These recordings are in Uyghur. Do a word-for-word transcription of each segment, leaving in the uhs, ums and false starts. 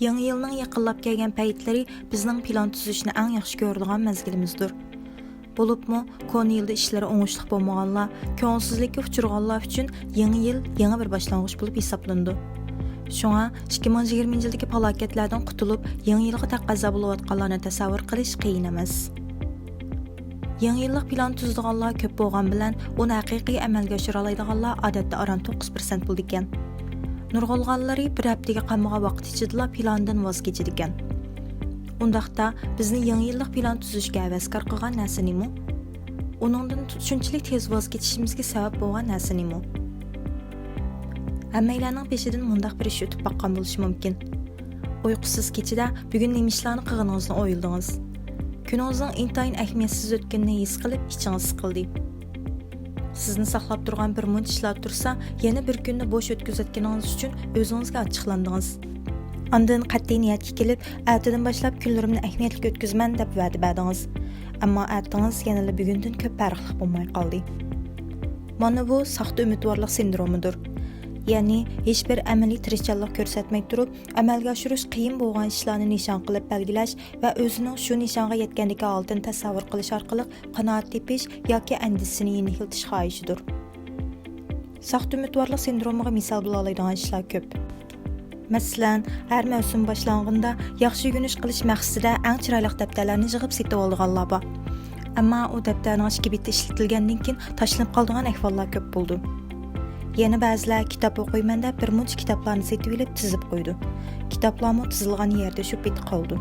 يېڭى يىلنىڭ يېقىنلاپ كەلگەن پەيتلىرى بىزنىڭ پىلان تۈزۈشنى ئەڭ ياخشى كۆرىدىغان مەزگىلىمىزدۇر. بولۇپمۇ، كونا يىلدا ئىشلىرى ئوڭۇشلۇق بولمىغانلار، كۆڭۈلسىزلىككە ئۇچرىغانلار ئۈچۈن يېڭى يىل يېڭى بىر باشلانغۇچ بولۇپ ھېسابلىنىدۇ. شۇڭا، ئىككى مىڭ يىگىرمىنچى يىلدىكى پالاكەتلەردىن قۇتۇلۇپ، يېڭى يىلغا تەقەززا بولۇۋاتقانلارنى تەسەۋۋۇر قىلىش قىيىن ئەمەس. يېڭى يىللىق پىلان تۈزىدىغانلار كۆپ بولغان بىلەن، ئۇنى ھەقىقىي ئەمەلگە ئاشۇرالايدىغانلار ئادەتتە ئاران توققۇز پىرسەنت بولىدىكەن. نۇرغۇنلىرى بىر ھەپتىگە قالمىغان ۋاقىت ئىچىدىلا پىلاندىن ۋاز كېچىدىكەن. ئۇنداقتا، بىزنى يېڭى يىللىق پىلان تۈزۈشكە ھەۋەسكار قىلغان نەرسە نېمە؟ ئۇنىڭدىن شۇنچىلىك تېز ۋاز كېچىشىمىزگە سەۋەب بولغان نەرسە نېمە؟ ھەممەيلەننىڭ بېشىدىن مۇنداق بىر ئىش ئۆتۈپ باققان بولۇشى مۇمكىن. ئۇيقۇسىز كېچىدە بۈگۈن نېمە ئىشلارنى قىلغىنىڭىزنى ئويلىدىڭىز. كۈنىڭىزنىڭ ئىنتايىن ئەھمىيەتسىز ئۆتكىنىنى ھېس قىلىپ، ئىچىڭىز سىقىلدى. سىزنى ساقلاپ تۇرغان بىر مۇنچە ئىشلار تۇرسا، يەنە بىر كۈننى بوش ئۆتكۈزۈۋەتكىنىڭىز ئۈچۈن ئۆزىڭىزگە ئاچچىقلاندىڭىز. ئاندىن قەتئىي نىيەتكە كېلىپ، ئەتىدىن باشلاپ كۈنلىرىمنى ئەھمىيەتلىك ئۆتكۈزىمەن دەپ ۋەدە بەردىڭىز. ئەمما ئەتىڭىز يەنىلا بۈگۈندىن كۆپ پەرقلىق بولماي قالدى. مانا بۇ ساختا ئۈمىدۋارلىق سىندرومىدۇر. يەنى ھېچبىر ئەمەلىي تىرىشچانلىق كۆرسەتمەي تۇرۇپ، ئەمەلگە ئاشۇرۇش قىيىن بولغان ئىشلارنى نىشان قىلىپ بەلگىلەش ۋە ئۆزىنىڭ شۇ نىشانغا يەتكەندىكى ھالىتىنى تەسەۋۋۇر قىلىش ئارقىلىق قانائەت تېپىش ياكى ئەندىزىسىنى يېنىكلىتىش خاھىشىدۇر. ساختا ئۈمىدۋارلىق سىندرومىغا مىسال بولالايدىغان ئىشلار كۆپ. مەسىلەن، ھەر مەۋسۇم باشلانغىنىدا ياخشى ئۆگىنىش قىلىش مەقسىتىدە ئەڭ چىرايلىق دەپتەرلەرنى يىغىپ سېتىۋالىدىغانلار بار. ئەمما ئۇ دەپتەرنىڭ ئىككى بېتى ئىشلىتىلگەندىن كېيىن تاشلىنىپ قالىدىغان ئەھۋاللار كۆپ بولىدۇ. يەنە بەزىلەر كىتاب ئوقۇيمەن دەپ بىر مۇنچە كىتابلارنى سېتىۋېلىپ تىزىپ قويىدۇ. كىتابلارمۇ تىزىلغان يەردە شۇ پېتى قالىدۇ.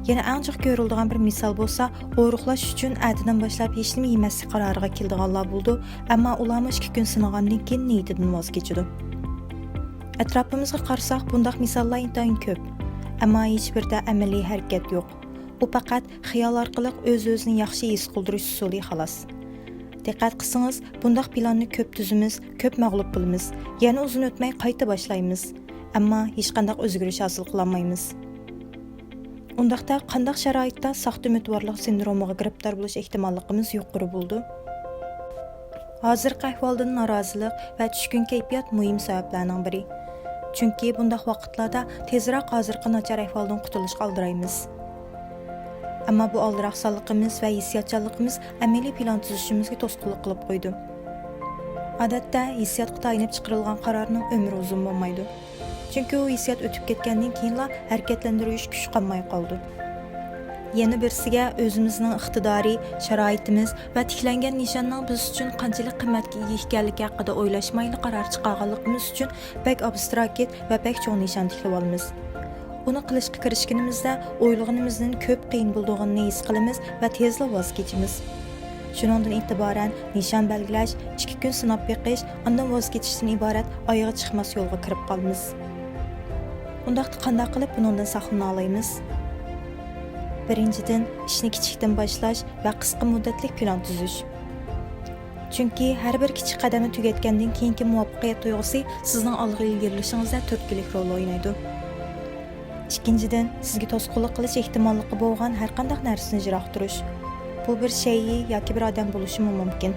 يەنە ئەڭ جىق كۆرۈلىدىغان بىر مىسال بولسا، ئورۇقلاش ئۈچۈن ئەتىدىن باشلاپ ھېچنېمە يېمەسلىك قارارىغا كېلىدىغانلار بولىدۇ، ئەمما ئۇلارمۇ ئىككى كۈن سىنىغاندىن كېيىن نىيىتىدىن ۋاز كېچىدۇ. ئەتراپىمىزغا قارىساق، بۇنداق مىساللار ئىنتايىن كۆپ. ئەمما ھېچبىرىدە ئەمەلىي ھەرىكەت يوق. ئۇ پەقەت خىيال ئارقىلىق ئۆز-ئۆزىنى ياخشى ھېس قىلدۇرۇش ئۇسۇلى، خالاس. دىققەت قىلسىڭىز، بۇنداق پىلاننى كۆپ تۈزىمىز، كۆپ مەغلۇپ بولىمىز، يەنە ئۇزۇن ئۆتمەي قايتا باشلايمىز، ئەمما ھېچقانداق ئۆزگىرىش ھاسىل قىلالمايمىز. ئۇنداقتا قانداق شارائىتتا ساختا ئۈمىدۋارلىق سىندرومىغا گىرىپتار بولۇش ئېھتىماللىقىمىز يۇقىرى بولىدۇ؟ ھازىرقى ئەھۋالدىن نارازىلىق ۋە چۈشكۈن كەيپىيات مۇھىم سەۋەبلەرنىڭ بىرى. چۈنكى بۇنداق ۋاقىتلاردا تېزراق ھازىرقى ناچار ئەھۋالدىن قۇتۇلۇشقا ئالدىرايمىز. ئەمما بۇ ئالدىراقسانلىقىمىز ۋە ھېسسىياتچانلىقىمىز ئەمەلىي پىلان تۈزۈشىمىزگە توسقۇنلۇق قىلىپ قويىدۇ. ئادەتتە ھېسسىياتقا تايىنىپ چىقىرىلغان قارارنىڭ ئۆمرى ئۇزۇن بولمايدۇ. چۈنكى ئۇ ھېسسىيات ئۆتۈپ كەتكەندىن كېيىنلا ھەرىكەتلەندۈرۈش كۈچى قالماي قالىدۇ. يەنە بىرسىگە، ئۆزىمىزنىڭ ئىقتىدارى، شارائىتىمىز ۋە تىكلەنگەن نىشاننىڭ بىز ئۈچۈن قانچىلىك قىممەتكە ئىگە ئىكەنلىكى ھەققىدە ئويلاشمايلا قارار چىقارغانلىقىمىز ئۈچۈن بەك ئابستراكت ۋە بەك چوڭ نىشان تىكلىۋالىمىز. ئۇنى قىلىشقا كىرىشكىنىمىزدە ئويلىغىنىمىزدىن كۆپ قىيىن بولىدىغىنىنى ھېس قىلىمىز ۋە تېزلا ۋاز كېچىمىز. شۇنىڭدىن ئېتىبارەن نىشان بەلگىلەش، ئىككى كۈن سىناپ بېقىش، ئاندىن ۋاز كېچىشتىن ئىبارەت ئايىغى چىقماس يولغا كىرىپ قالىمىز. ئۇنداقتا قانداق قىلىپ بۇنىڭدىن ساقلىنالايمىز؟ بىرىنچىدىن، ئىشنى كىچىكتىن باشلاش ۋە قىسقا مۇددەتلىك پىلان تۈزۈش. چۈنكى ھەر بىر كىچىك قەدەمنى تۈگەتكەندىن كېيىنكى مۇۋەپپەقىيەت تۇيغۇسى سىزنىڭ ئالغا ئىلگىرىلىشىڭىزدە تۈرتكىلىك رول ئوينايدۇ. ئىككىنچىدىن، سىزگە توسقۇنلۇق قىلىش ئېھتىماللىقى بولغان ھەرقانداق نەرسىنى يىراق تۇرۇش. بۇ بىر شەيئى ياكى بىر ئادەم بولۇشىمۇ مۇمكىن.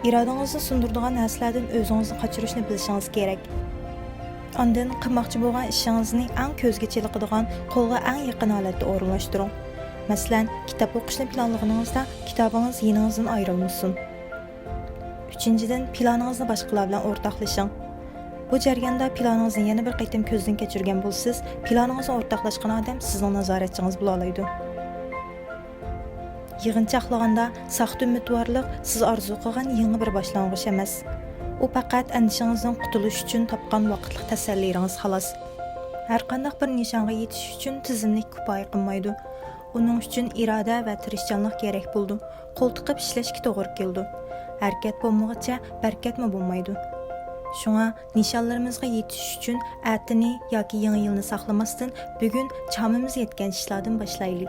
ئىرادىڭىزنى سۇندۇرىدىغان نەرسىلەردىن ئۆزىڭىزنى قاچۇرۇشنى بىلىشىڭىز كېرەك. ئاندىن قىلماقچى بولغان ئىشىڭىزنى ئەڭ كۆزگە چېلىقىدىغان، قولغا ئەڭ يېقىن ھالەتتە ئورۇنلاشتۇرۇڭ. مەسىلەن، كىتاب ئوقۇشنى پىلانلىغىنىڭىزدا كىتابىڭىز يېنىڭىزدىن ئايرىلمىسۇن. ئۈچىنچىدىن، پىلانىڭىزنى باشقىلار بىلەن ئورتاقلىشىڭ. بۇ جەرياندا پىلانىڭىزنى يەنە بىر قېتىم كۆزدىن كەچۈرگەن بولىسىز، پىلانىڭىزنى ئورتاقلاشقان ئادەم سىزنىڭ نازارەتچىڭىز بولالايدۇ. يىغىنچاقلىغاندا، ساختا ئۈمىدۋارلىق سىز ئارزۇ قىلغان يېڭى بىر باشلانغۇچ ئەمەس. ئۇ پەقەت ئەندىشىڭىزدىن قۇتۇلۇش ئۈچۈن تاپقان ۋاقىتلىق تەسەللىلىرىڭىز، خالاس. ھەرقانداق بىر نىشانغا يېتىش ئۈچۈن تىزىملىك كۇپايە قىلمايدۇ. ئۇنىڭ ئۈچۈن ئىرادە ۋە تىرىشچانلىق كېرەك بولىدۇ. قول تىقىپ ئىشلەشكە توغرا كېلىدۇ. ھەرىكەت بولمىغۇچە بەرىكەتمۇ بولمايدۇ. شۇڭا نىشانلىرىمىزغا يېتىش ئۈچۈن ئەتىنى ياكى يېڭى يىلنى ساقلىماستىن، بۈگۈن چامىمىز يەتكەن ئىشلاردىن باشلايلى.